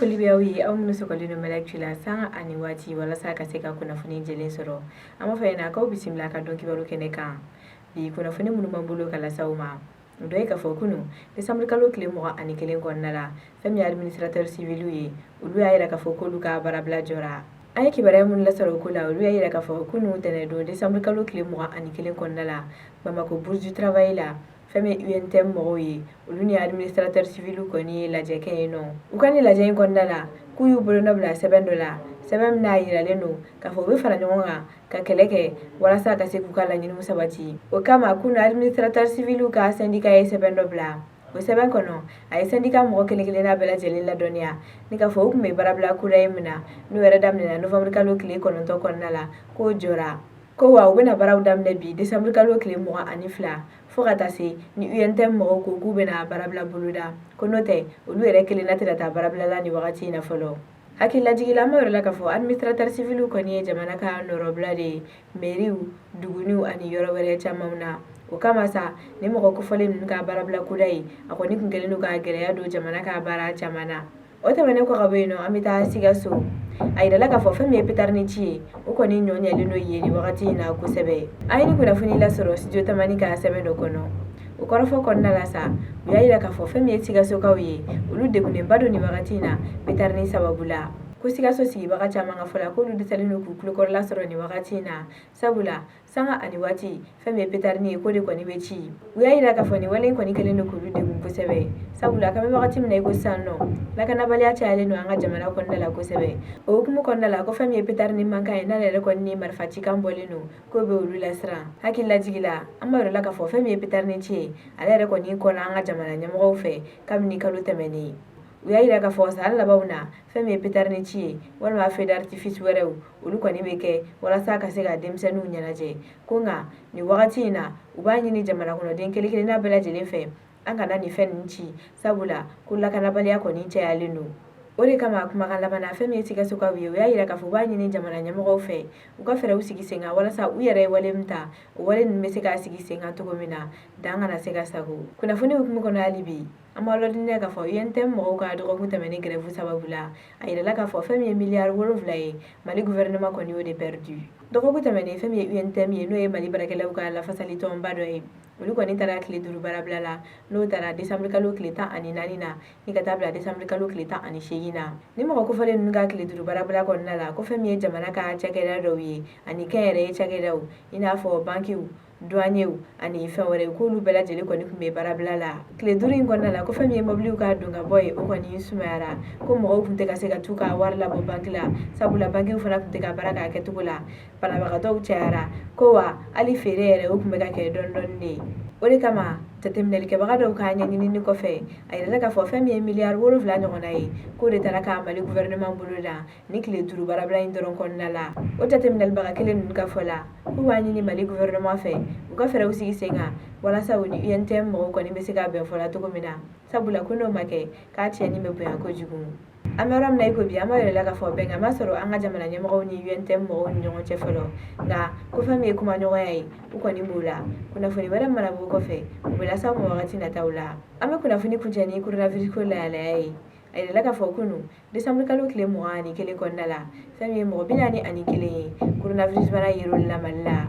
Foli bɛ aw ye, aw minnu sɔgɔlen don Mali Actu la sanga ani waati walasa ka se ka kunnafoni jɛlen sɔrɔ. An b'a fɔ ɲɛna k'aw bisimila ka don kibaru kɛnɛ kan. Bi kunnafoni minnu b'an bolo ka lase aw ma, o dɔ ye k'a fɔ kunun décembre kalo tile 21 kɔnɔna la, fɛn min ye administrateur civil ye, olu y'a yira k'a fɔ k'olu ka baarabila jɔra. An ye kibaruya minnu lasɔrɔ o ko la, olu y'a yira k'a fɔ kunun tɛnɛndon décembre kalo tile 21 kɔnɔna la, Bamakɔ Bourse du Travail la, fɛn min ye UNTM mɔgɔw ye, olu ni administrateur civil kɔni ye lajɛ kɛ yen nɔ. U ka nin lajɛ in kɔnɔna la, k'u y'u bolonɔ bila sɛbɛn dɔ la, sɛbɛn min n'a yiralen don k'a fɔ u bɛ fara ɲɔgɔn kan ka kɛlɛ kɛ walasa ka se k'u ka laɲiniw sabati. O kama, kunun administrateur civil ka syndicat ye sɛbɛn dɔ bila. O sɛbɛn kɔnɔ, a ye syndicat mɔgɔ kelen kelenna bɛɛ lajɛlen ladɔnniya ni k'a fɔ u tun bɛ baarabila kura ye min na, n'o yɛrɛ daminɛna novembre kalo tile 9 kɔnɔna la, k'o jɔra, ko wa u bɛna baaraw daminɛ bi décembre kalo tile 22, fo ka taa se ni UNTM mɔgɔw ko k'u bɛna baarabila boloda, ko n'o tɛ, olu yɛrɛ kelenna tɛna taa baarabila la nin wagati in na fɔlɔ. Hakililajigin la, an b'a yira la k'a fɔ administrateur civil kɔni ye jamana ka nɔrɔbila de ye meriw, duguniw ani yɔrɔ wɛrɛ camanw na. O kama sa, ni mɔgɔ kofɔlen ninnu ka baarabila kura ye, a kɔni kun kɛlen don ka gɛlɛya don jamana ka baara caman na. O tɛmɛnen kɔ ka bɔ yen nɔ, an bɛ taa Sikaso. A yirala k'a fɔ fɛn min ye petarini ci ye, o kɔni ɲɔ ɲɛlen don yen nin wagati in na kosɛbɛ. An ye nin kunnafoni lasɔrɔ Studio Tamani ka sɛbɛn dɔ kɔnɔ. O kɔrɔfɔ kɔnɔna la sa, u y'a yira k'a fɔ fɛn min ye Sikasokaw ye, olu degunnenba don nin wagati in na petarini sababu la. Ko Sikaso sigibaga caman ka fɔ la, k'olu dɛsɛlen don k'u tulokɔrɔla sɔrɔ nin wagati in na, sabula sanga ani waati, fɛn min ye petarini ye, k'o de kɔni bɛ ci. U y'a yira k'a fɔ nin wale in kɔni kɛlen don k'olu degun kosɛbɛ, sabula k'an bɛ wagati min na i ko sisan nɔ, lakanabaliya cayalen don an ka jamana kɔnɔna la kosɛbɛ. O hukumu kɔnɔna la, ko fɛn min ye petarini mankan ye, n'ale yɛrɛ kɔni ni marifacikan bɔlen don, k'o bɛ olu lasiran. Hakililajigin la, an b'a yira la k'a fɔ fɛn min ye petarini ci ye, ale yɛrɛ kɔni kɔnna an ka jamana ɲɛmɔgɔw fɛ kabini kalo tɛmɛnen. U y'a yira k'a fɔ san labanw na, fɛn min ye petarini ci ye walima feu d'artifice wɛrɛw, olu kɔni bɛ kɛ walasa ka se ka denmisɛnninw ɲɛnajɛ, ko nka nin wagati in na, u b'a ɲini jamana kɔnɔden kelen kelenna bɛɛ lajɛlen fɛ, an kana nin fɛn ninnu ci, sabula ko lakanabaliya kɔni cayalen don. O de kama, kumakan laban na, fɛn min ye Sikasokaw ye, u y'a yira k'a fɔ u b'a ɲini jamana ɲɛmɔgɔw fɛ, u ka fɛɛrɛw sigi sen kan walasa u yɛrɛ ye wale min ta, o wale ninnu bɛ se k'a sigi sen kan cogo min na, dan kana se ka sago. Kunnafoni hukumu kɔnɔ hali bi, an b'a ladɔnniya k'a fɔ UNTM mɔgɔw ka dɔgɔkun tɛmɛnen grève sababu la, a yirala k'a fɔ fɛn min ye miliyari 7 ye, Mali gouvernement kɔni y'o de perdu. Dɔgɔkun tɛmɛnen, fɛn min ye UNTM ye, n'o ye Mali baarakɛlaw ka lafasali tɔnba dɔ ye, olu kɔni taara tile 5 baarabila la, n'o taara décembre kalo tile 14 na ni ka taa bila décembre kalo tile 18 na. Ni mɔgɔ kofɔlen ninnu ka tile 5 baarabila kɔnɔna la, ko fɛn min ye jamana ka cakɛda dɔw ye ani kɛnyɛrɛye cakɛdaw, i n'a fɔ bankiw, douaniers ani fɛn wɛrɛ, k'olu bɛɛ lajɛlen kɔni tun bɛ baarabila la. Tile 5 in kɔnɔna la, ko fɛn min ye mobiliw ka don ka bɔ ye, o kɔni sumayara, ko mɔgɔw tun tɛ ka se ka t'u ka wari labɔ banki la, sabula bankiw fana tun tɛ ka baara k'a kɛcogo la. Banabagatɔw cayara, ko wa hali feere yɛrɛ, o tun bɛ ka kɛ dɔɔni dɔɔni de ye. O de kama, jateminɛlikɛbaga dɔw ka ɲɛɲinini kɔfɛ, a yirala k'a fɔ fɛn min ye miliyari 7 ɲɔgɔnna ye, k'o de taara ka Mali gouvernement bolo da ni tile 5 baarabila in dɔrɔn kɔnɔna la. O jateminɛlibaga kelen ninnu ka fɔ la, k'u b'a ɲini Mali gouvernement fɛ, u ka fɛɛrɛw sigi sen kan walasa u ni UNTM mɔgɔw kɔni bɛ se ka bɛn fɔ la cogo min na, sabula ko n'o ma kɛ, k'a tiɲɛni bɛ bonya kojugu. An bɛ yɔrɔ min na i ko bi, an b'a yira la k'a fɔ bɛnkan ma sɔrɔ an ka jamana ɲɛmɔgɔw ni UNTM mɔgɔw ni ɲɔgɔn cɛ fɔlɔ, nka ko fɛn min ye kumaɲɔgɔnya ye, u kɔni b'o la. Kunnafoni wɛrɛ mana bɔ kɔfɛ, u bɛ lase aw ma wagati nataw la. An bɛ kunnafoni kuncɛ ni coronavirus ko lahalaya ye. A yirala k'a fɔ kunun décembre kalo tile 21 kɔnɔna la, fɛn min ye mɔgɔ 41 ye, coronavirus bana yer'olu la Mali la.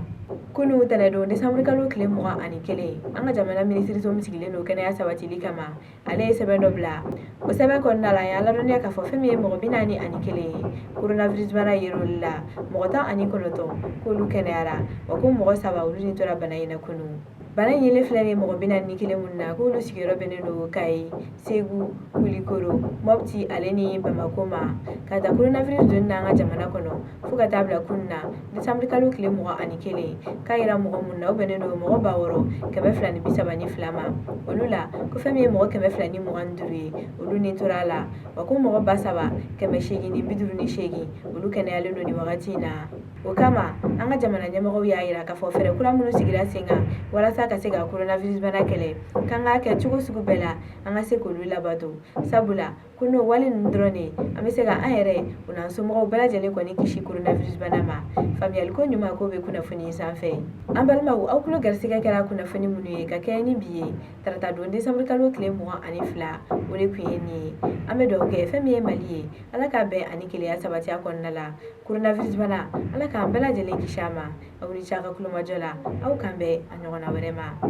Kunun tɛnɛndon décembre kalo tile 21, an ka jamana minisiriso min sigilen don kɛnɛya sabatili kama, ale ye sɛbɛn dɔ bila. O sɛbɛn kɔnɔna la, a y'a ladɔnniya k'a fɔ fɛn min ye mɔgɔ 41 ye, coronavirus bana yer'olu la, mɔgɔ 19 k'olu kɛnɛyara, wa ko mɔgɔ 3, olu ni tora bana in na kunun. Bana in yelen filɛ nin ye mɔgɔ 41 minnu na, k'olu sigiyɔrɔ bɛnnen don Kayi, Segu, Kulikoro, Mɔpti ale ni Bamakɔ ma. Ka ta coronavirus donni na an ka jamana kɔnɔ fo ka taa bila kunun na décembre kalo tile 21, k'a yira mɔgɔ minnu na, o bɛnnen don mɔgɔ 6232 ma. Olu la, ko fɛn min ye mɔgɔ 225 ye, olu ni tora a la, wa ko mɔgɔ 3858, olu kɛnɛyalen don nin wagati in na. O kama, An ka jamana ɲɛmɔgɔw y'a yira k'a fɔ fɛɛrɛ kura minnu sigira sen kan walasa ka se ka coronavirus bana kɛlɛ, k'an k'a kɛ cogo sugu bɛɛ la an ka se k'olu labato, sabula ko n'o wale ninnu dɔrɔn de, an bɛ se ka an yɛrɛ o n'an somɔgɔw bɛɛ lajɛlen kɔni kisi coronavirus bana ma. Faamuyali ko ɲuman ko bɛ kunnafoni sanfɛ. An balimaw, aw tulo garisɛgɛ kɛra kunnafoni minnu ye ka kɛɲɛ ni bi ye, tarata don desanburu kalo tile 22, o de tun ye nin ye. An bɛ dugawu kɛ fɛn min ye Mali ye, Ala ka bɛn ani kelenya sabati a kɔnɔna la. Coronavirus bana, Ala k'an bɛɛ lajɛlen kisi a ma. Aw ni ce a ka kulomajɔ la. Aw k'an bɛn a ɲɔgɔnna wɛrɛ ma.